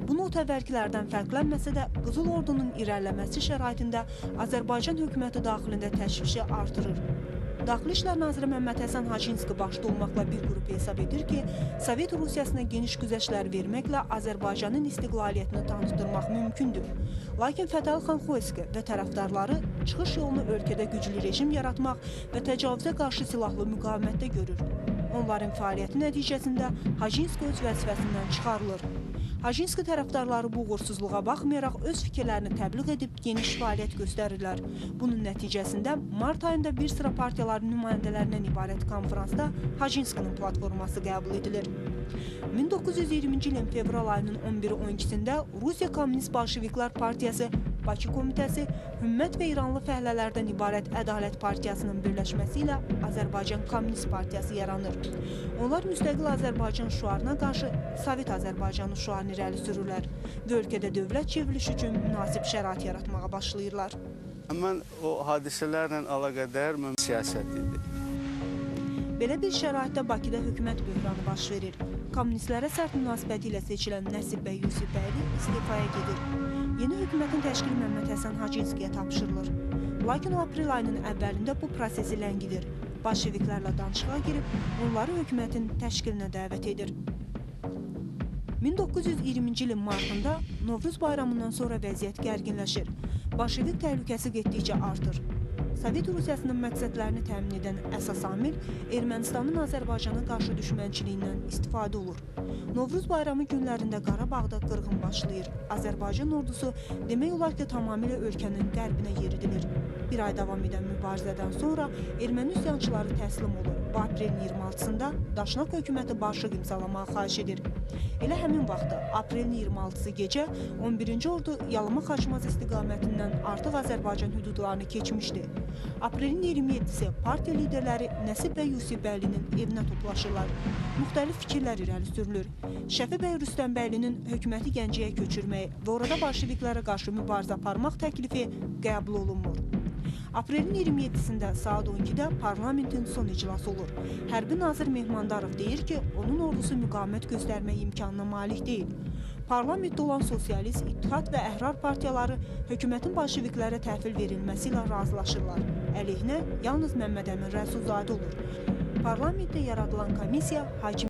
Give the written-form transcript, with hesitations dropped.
Bu not əvvəlkilərdən fərqlənməsə də, Qızıl Ordunun irəliləməsi şəraitində Azərbaycan hökuməti daxilində təşvişi artırır. Daxili İşlər Naziri Məmməd Həsən Hacınski başda olmaqla bir qrup hesab edir ki, Sovet Rusiyasına geniş güzəştlər verməklə Azərbaycanın istiqlaliyyətini tanıtdırmaq mümkündür. Lakin Fətəli xan Xoyski və tərəfdarları çıxış yolunu ölkədə güclü rejim yaratmaq və təcavüzə qarşı silahlı müqavimətdə görür. Onların fəaliyyəti nəticəsində Hacınski öz vəzifəsindən çıxarılır. Hacınski tərəfdarları bu uğursuzluğa baxmayaraq öz fikirlərini təbliğ edib geniş fəaliyyət göstərirlər. Bunun nəticəsində mart ayında bir sıra partiyaların nümayəndələrindən ibarət konfransda Hacınskinin platforması qəbul edilir. 1920-ci ilin fevral ayının 11-12-sində Rusiya Komünist Bolşeviklər Partiyası Bakı Komitəsi, Hümmət və İranlı fəhlələrdən ibarət Ədalət Partiyasının birləşməsi ilə Azərbaycan Komünist Partiyası yaranır. Onlar müstəqil Azərbaycan şüarına qarşı Sovet Azərbaycanı şüarını irəli sürürlər və ölkədə dövlət çevrilişi üçün münasib şərait yaratmağa başlayırlar. Həmən o hadisələrlə əlaqədar siyasət idi. Belə bir şəraitdə Bakıda hökumət böhranı baş verir. Kommunistlərə sərt münasibəti ilə seçilən Nəsib bəy Yusifbəyli istifaya gedir. Yeni hökumətin təşkili Məmməd Həsən Hacınskiyə tapşırılır. Lakin o aprel ayının əvvəlində bu prosesi ləngidir. Bolşeviklərlə danışığa girib, onları hökumətin təşkilinə dəvət edir. 1920-ci ilin martında Novruz bayramından sonra vəziyyət gərginləşir. Bolşevik təhlükəsi getdikcə artır. Sovet Rusiyasının məqsədlərini təmin edən əsas amil Ermənistanın Azərbaycana qarşı düşmənçiliyindən istifadə olur. Novruz bayramı günlərində Qarabağda qırğın başlayır. Azərbaycan ordusu demək olar ki, tamamilə ölkənin qərbinə yeridilir. Bir ay davam edən mübarizədən sonra erməni üsyançıları təslim olur və aprelin 26-sında Daşnak hökuməti barışıq imzalamağı xahiş edir. Elə həmin vaxtda aprelin 26-sı gecə 11-ci ordu Yalama Xaçmaz istiqamətindən artıq Azərbaycan hüdudlarını keçmişdi. Aprelin 27-si partiya liderləri Nəsib bəy Yusifbəylinin evinə toplaşırlar. Müxtəlif fikirlər irəli sürülür. Şəfi bəy Rüstəmbəylinin hökuməti Gəncəyə köçürməyi və orada bolşeviklərə qarşı mübarizə aparmaq təklifi qəbul olunmur. Aprelin 27-sində saat 12-də parlamentin son iclası olur. Hərbi nazir Mehmandarov deyir ki, onun ordusu müqavimət göstərmək imkanına malik deyil. Parlamentdə olan Sosialist, İttihad və Əhrar partiyaları hökumətin bolşeviklərə təhvil verilməsi ilə razılaşırlar. Əleyhinə yalnız Məmməd Əmin Rəsulzadə olur. Parlamentdə yaradılan komissiya hakimiyyət